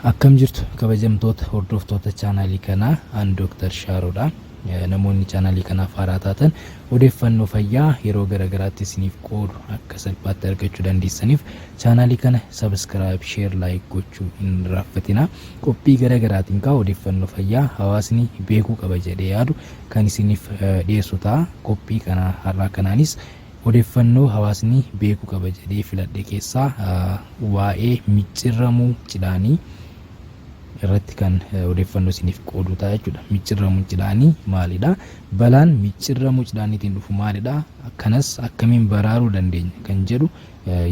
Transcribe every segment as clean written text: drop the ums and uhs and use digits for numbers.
Akkam jirtu kabajamtoota hordoftoota chaanaalii kanaa, an Dooktar Shaaroodha. Namoonni chaanaalii kanaaf haaraa taatan, odeeffannoo fayyaa yeroo garaagaraatti isiniif qoodu akka salphaatti argachuu dandeessaniif chaanaalii kana subscribe, share, like gochuu hin irraanfatina. Qophii garaagaraatiin kaa odeeffannoo fayyaa hawaasni beekuu qaba jedhee yaadu kan isiniif dhiyeessu ta'a. Qophii kana har'aa kanaanis odeeffannoo hawaasni beekuu qaba jedhee filadhe keessaa waa'ee micciirramuu cidhaanii irratti kan odeeffannoo isiniif qoodu ta'a jechuudha. Micciirramuun cidhaanii maalidha? Balaan micciirramuu cidhaaniitiin dhufu maalidha? Kanas akkamiin baraaruu dandeenya kan jedhu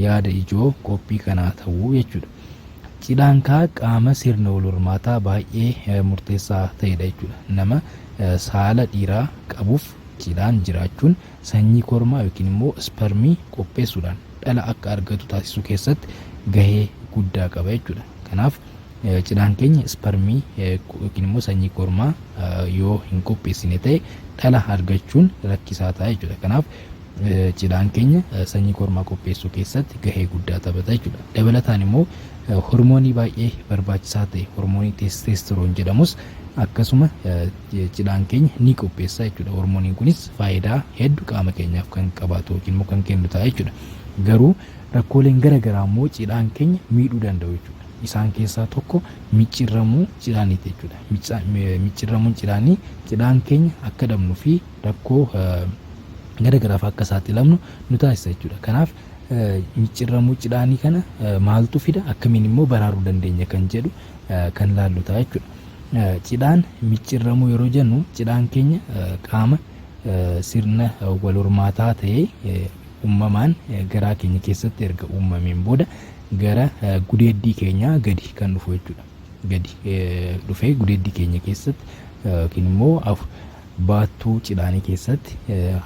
yaada ijoo qophii kanaa ta'uu jechuudha. Cidhaan kaa qaama sirna wal hormaataa baay'ee murteessaa ta'edha jechuudha. Nama saala dhiiraa qabuuf cidhaan jiraachuun sanyii kormaa yookiin immoo isparmii qopheessuudhaan dhala akka argatu taasisuu keessatti gahee guddaa qaba jechuudha. Kanaaf cidhaan keenya isparmii yookiin immoo sanyii kormaa yoo hin qopheessine ta'e, dhala argachuun rakkisaa ta'a jechuudha. Kanaaf cidhaan keenya sanyii kormaa qopheessuu keessatti gahee guddaa taphata jechuudha. Dabalataan immoo hormoonii baay'ee barbaachisaa ta'e, hormoonii testosterone jedhamus, akkasuma cidhaan keenya ni qopheessa jechuudha. Hormooniin kunis faayidaa hedduu qaama keenyaaf kan qabaatu yookiin immoo kan kennu ta'a jechuudha. Garuu rakkooleen gara garaa immoo cidhaan keenya miidhuu danda'u jechuudha. Isaan keessaa tokko micciirramuu cidhaaniiti jechuudha. Micciirramuun cidhaanii cidhaan keenya akka dhabnuu fi rakkoo gara garaaf akka saaxilamnu nu taasisa jechuudha. Kanaaf micciirramuu cidhaanii kana maaltu fida, akkamiin immoo baraaruu dandeenya kan jedhu kan laallu ta'a jechuudha. Cidhaan micciirramuu yeroo jennu, cidhaan keenya qaama sirna wal hormaataa ta'ee uumamaan garaa keenya keessatti erga uumameen booda gara gudeeddii keenyaa gadi kan dhufu jechuudha. Gadi dhufee gudeeddii keenya keessatti yookiin immoo baattuu cidhaanii keessatti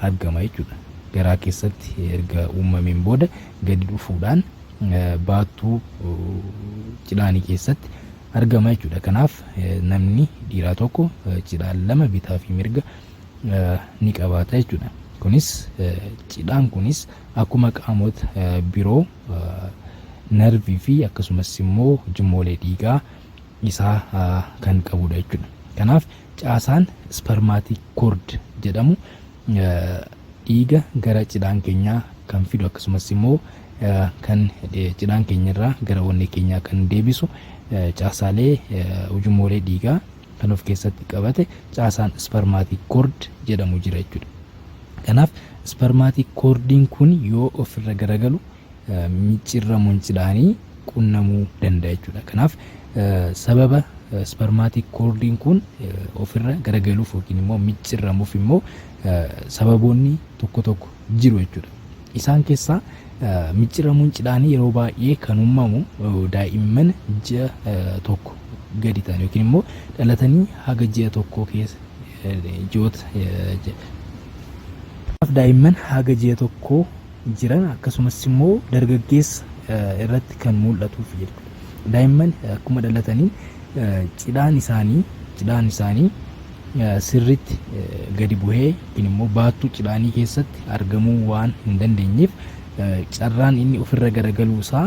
argama jechuudha. Garaa keessatti erga uumameen booda gadi dhufuudhaan baattuu cidhaanii keessatti argama jechuudha. Kanaaf namni dhiiraa tokko cidhaan lama bitaa fi mirga ni qabaata jechuudha. Kunis cidhaan kunis akkuma qaamota biroo narvii fi akkasumas immoo ujummolee dhiigaa isaa kan qabudha jechuudha. Kanaaf caasaan spermatic cord jedhamu dhiiga gara cidhaan keenyaa kan fidu, akkasumas immoo kan cidhaan keenyarraa gara onnee keenyaa kan deebisu, caasaalee ujummoolee dhiigaa kan of keessatti qabate caasaan spermatic cord jedhamu jira jechuudha. Kanaaf spermatic cordiin kun yoo ofirra garagalu micciirramuun cidhaanii qunnamuu danda'a jechuudha. Kanaaf sababa spermatic cordiin kun ofirra garagaluuf yookiin immoo micciirramuuf immoo sababoonni tokko tokko jiru jechuudha. Isaan keessaa micciirramuun cidhaanii yeroo baay'ee kan uumamu daa'imman ji'a 1 gadi ta'an yookiin immoo dhalatanii haga ji'a 1 keessa ji'oota, daa'imman haga ji'a 1 jiran, akkasumas immoo dargaggeessa irratti kan mul'atuuf jechuudha. Daa'imman akkuma dhalataniin cidhaan isaanii sirritti gadi bu'ee yookiin immoo baattuu cidhaanii keessatti argamuu waan hin dandeenyeef, carraan inni ofirra garagaluu isaa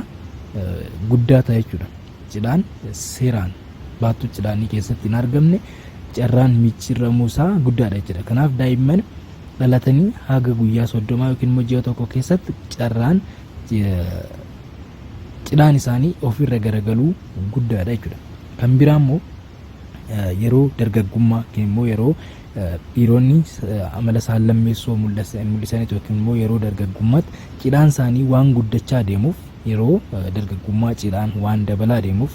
guddaa ta'a jechuudha. Cidhaan seeraan baattuu cidhaanii keessatti hin argamne carraan micciirramuu isaa guddaadha jechuudha. Kanaaf daa'imman dhalatanii haga guyyaa 30 yookiin immoo ji'a 1 keessatti carraan cidhaan isaanii ofirra garagaluu guddaadha jechuudha. Kan biraa immoo yeroo dargaggummaa yookiin immoo yeroo dhiironni amala saallammeessoo mul'isanitti yookiin immoo yeroo dargaggummaatti cidhaan isaanii waan guddachaa deemuuf, yeroo dargaggummaa cidhaan waan dabalaa deemuuf,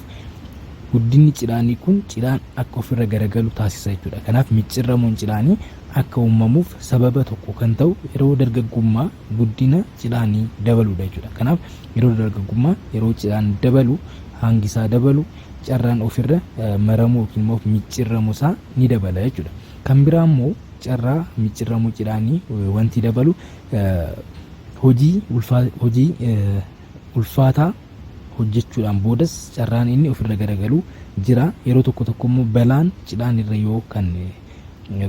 guddinni cidhaanii kun cidhaan akka ofirra garagalu taasisa jechuudha. Kanaaf micciirramuun cidhaanii akka uumamuuf sababa tokko kan ta'u yeroo dargaggummaa guddina cidhaanii dabaluudha jechuudha. Kanaaf yeroo dargaggummaa yeroo cidhaan dabalu, hangi isaa dabalu, carraan ofirra maramuu yookiin immoo micciirramuu isaa ni dabala jechuudha. Kan biraa immoo carraa micciirramuu cidhaanii wanti dabalu hojii ulfaataa hojjechuudhaan boodas carraan inni ofirra garagalu jira. Yeroo tokko tokko immoo balaan cidhaan irra yoo kan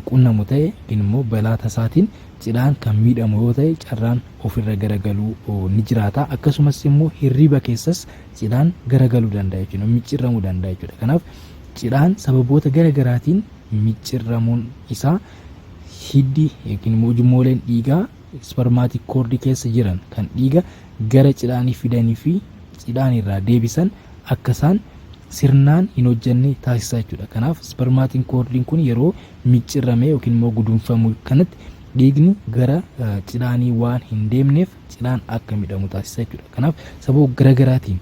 qunnamu ta'e yookiin immoo balaa tasaatiin cidhaan kan miidhamu yoo ta'e carraan ofirra garagaluu ni jiraata. Akkasumas immoo hirriba keessas cidhaan garagaluu danda'a jechuudha. Micciirramuu danda'a jechuudha. Kanaaf cidhaan sababoota garagaraatiin micciirramuun isaa hiddi yookiin immoo ujummooleen dhiigaa spermatic cord keessa jiran kan dhiiga gara cidhaanii fidanii fi cidhaan irraa deebisan akka isaan sirnaan hin hojjenne taasisa jechuudha. Kanaaf spermatic cordiin kun yeroo micciirramee yookiin immoo gudunfamu kanatti dhiigni gara cidhaanii waan hin deemneef cidhaan akka miidhamu taasisa jechuudha. Kanaaf sababa garagaraatiin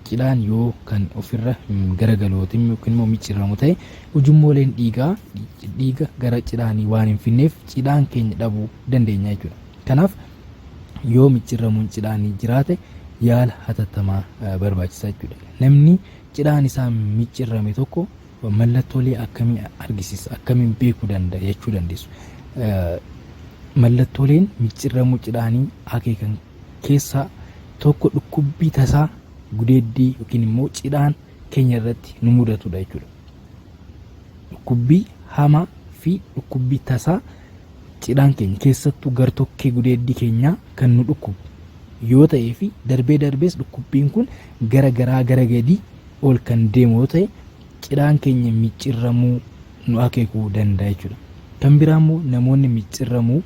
cidhaan yoo kan ofirra garagalu yookiin immoo micciiramu ta'e ujummooleen dhiigaa dhiiga gara cidhaanii waan hin finneef cidhaan keenya dhabuu dandeenya jechuudha. Kanaaf yoo micciiramuun cidhaanii jiraate yaala hatattamaa barbaachisa jechuudha. Namni cidhaan isaa micciirame tokko mallattoolee akkamii argisiisa, akkamiin beekuu danda'a jechuu dandeessu. Mallattooleen micciiramuu cidhaanii akeekan keessaa tokko dhukkubbii tasaa gudeeddii yookiin immoo cidhaan keenya irratti nu mudatudha jechuudha. Dhukkubbii hamaa fi dhukkubbii tasaa cidhaan keenya keessattuu gartokkee gudeeddii keenyaa kan nu dhukkubu yoo ta'ee fi darbee darbees dhukkubbiin kun gara garaa gara gadii ol kan deemu yoo ta'e cidhaan keenya micciirramuu nu akeekuu danda'a jechuudha. Kan biraa immoo namoonni micciirramuu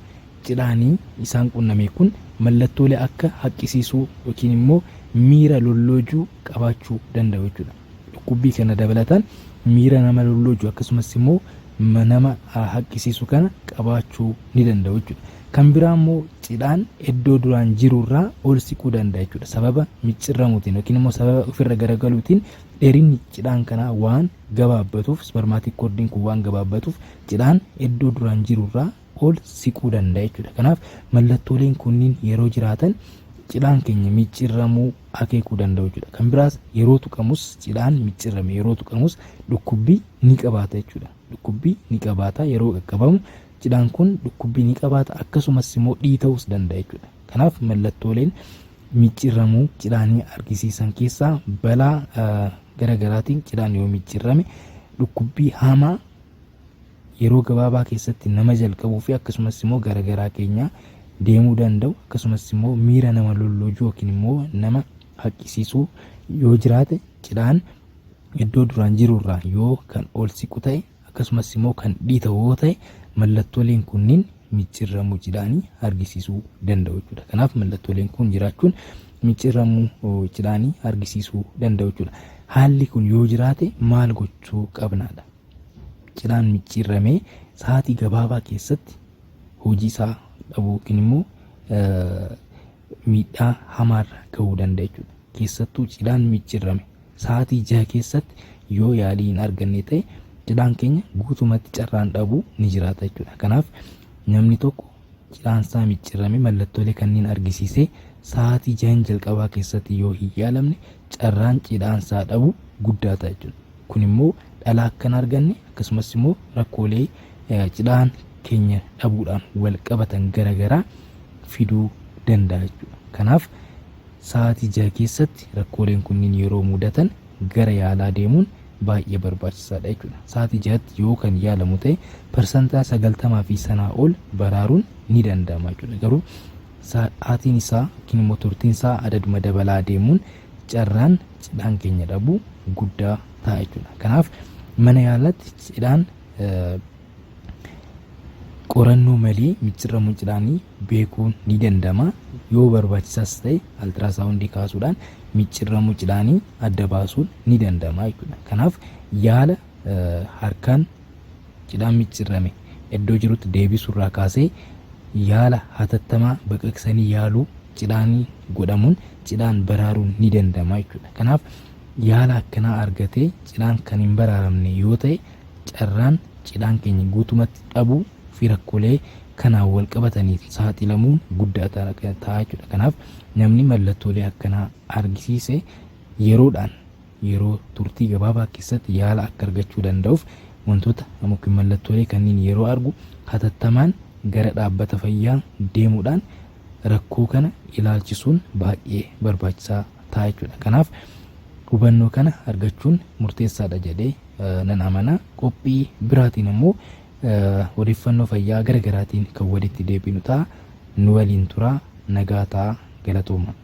cidhaanii isaan qunname kun mallattoolee akka haqqisiisuu yookiin immoo miira lolloojuu qabaachuu danda'u jechuudha. Dhukkubbii kana dabalataan miira nama lolloojuu akkasumas immoo nama haqqisiisu kana qabaachuu ni danda'u jechuudha. Kan biraa immoo cidhaan iddoo duraan jirurraa ol siquu danda'a jechuudha. Sababa micciirramuutiin yookiin immoo sababa ofirra garagaluutiin dheerinni cidhaan kanaa waan gabaabbatuuf, spermatic cordiin kun waan gabaabbatuuf cidhaan iddoo duraan jirurraa ol siquu danda'a jechuudha. Kanaaf mallattooleen kunniin yeroo jiraatan cidhaan keenya micciirramuu akeekuu danda'u jechuudha. Kan biraas yeroo tuqamus cidhaan micciirrame yeroo tuqamus dhukkubbii ni qabaata jechuudha. Dhukkubbii ni qabaata yeroo qaqqabamu cidhaan kun dhukkubbii ni qabaata akkasumas immoo dhiita'uus danda'a jechuudha. Kanaaf mallattooleen micciirramuu cidhaanii argisiisan keessaa balaa garagaraatiin cidhaan yoo micciirrame dhukkubbii hamaa yeroo gabaabaa keessatti nama jalqabuu fi akkasumas immoo gara garaa keenya deemuu danda'u akkasumas immoo miira nama lolloojuu yookiin immoo nama haqqisiisuu yoo jiraate cidhaan iddoo duraan jirurraa yoo kan ol siqu ta'e akkasumas immoo kan dhiita'u yoo ta'e mallattooleen kunniin micciirramuu cidhaanii argisiisuu danda'u jechuudha. Kanaaf mallattooleen kun jiraachuun micciirramuu cidhaanii argisiisuu danda'u jechuudha. Haalli kun yoo jiraate maal gochuu qabnaadha? Cidhaan micciirramee sa'aatii gabaabaa keessatti hojii isaa dhabuu yookiin immoo miidhaa hamaarra gahuu danda'a jechuudha. Keessattuu cidhaan micciirrame sa'aatii 6 keessatti yoo yaalii hin arganne ta'e cidhaan keenya guutumatti carraan dhabuu ni jiraata jechuudha. Kanaaf namni tokko cidhaan isaa micciirrame mallattoolee kanneen argisiisee sa'aatii 6 jalqabaa keessatti yoo hin yaalamne carraan cidhaan isaa dhabuu guddaa ta'a jechuudha. Kun immoo dhala akka hin arganne akkasumas immoo rakkoolee cidhaan keenya dhabuudhaan wal qabatan garaagaraa fiduu danda'a jechuudha. Kanaaf sa'aatii 6 keessatti rakkooleen kunniin yeroo mudatan gara yaalaa deemuun baay'ee barbaachisaadha jechuudha. Sa'aatii 6tti yoo kan yaalamu ta'e 90% fi sanaa ol baraaruun ni danda'ama jechuudha. Garuu sa'aatiin isaa yookiin immoo turtiin isaa adaduma dabalaa deemuun carraan cidhaan keenya dhabuu guddaa ta'a jechuudha. Kanaaf mana yaalaatti cidhaan qorannoo malee micciirramuu cidhaanii beekuun ni danda'ama. Yoo barbaachisaas ta'e altirasaawundii kaasuudhaan micciirramuu cidhaanii adda baasuun ni danda'ama jechuudha. Kanaaf yaala harkaan cidhaan micciirrame iddoo jirutti deebisuurraa kaasee yaala hatattamaa baqaqsanii yaaluu cidhaanii godhamuun cidhaan baraaruun ni danda'ama jechuudha. Kanaaf yaala akkanaa argatee cidhaan kan hin baraaramne yoo ta'e carraan cidhaan keenya guutumatti dhabuu fi rakkoolee kanaan wal qabataniif saaxilamuun guddaa ta'a jechuudha. Kanaaf namni mallattoolee akkanaa argisiise yeroodhaan yeroo turtii gabaabaa keessatti yaala akka argachuu danda'uuf wantoota yookiin mallattoolee kanneen yeroo argu hatattamaan gara dhaabbata fayyaa deemuudhaan rakkoo kana ilaalchisuun baay'ee barbaachisaa ta'a jechuudha. Kanaaf hubannoo kana argachuun murteessaadha jedhee nan amana. Qophii biraatiin immoo Odeeffannoo fayyaa gara garaatiin kan walitti deebinu ta'a. Nu waliin turaa, nagaa ta'a, galatooma.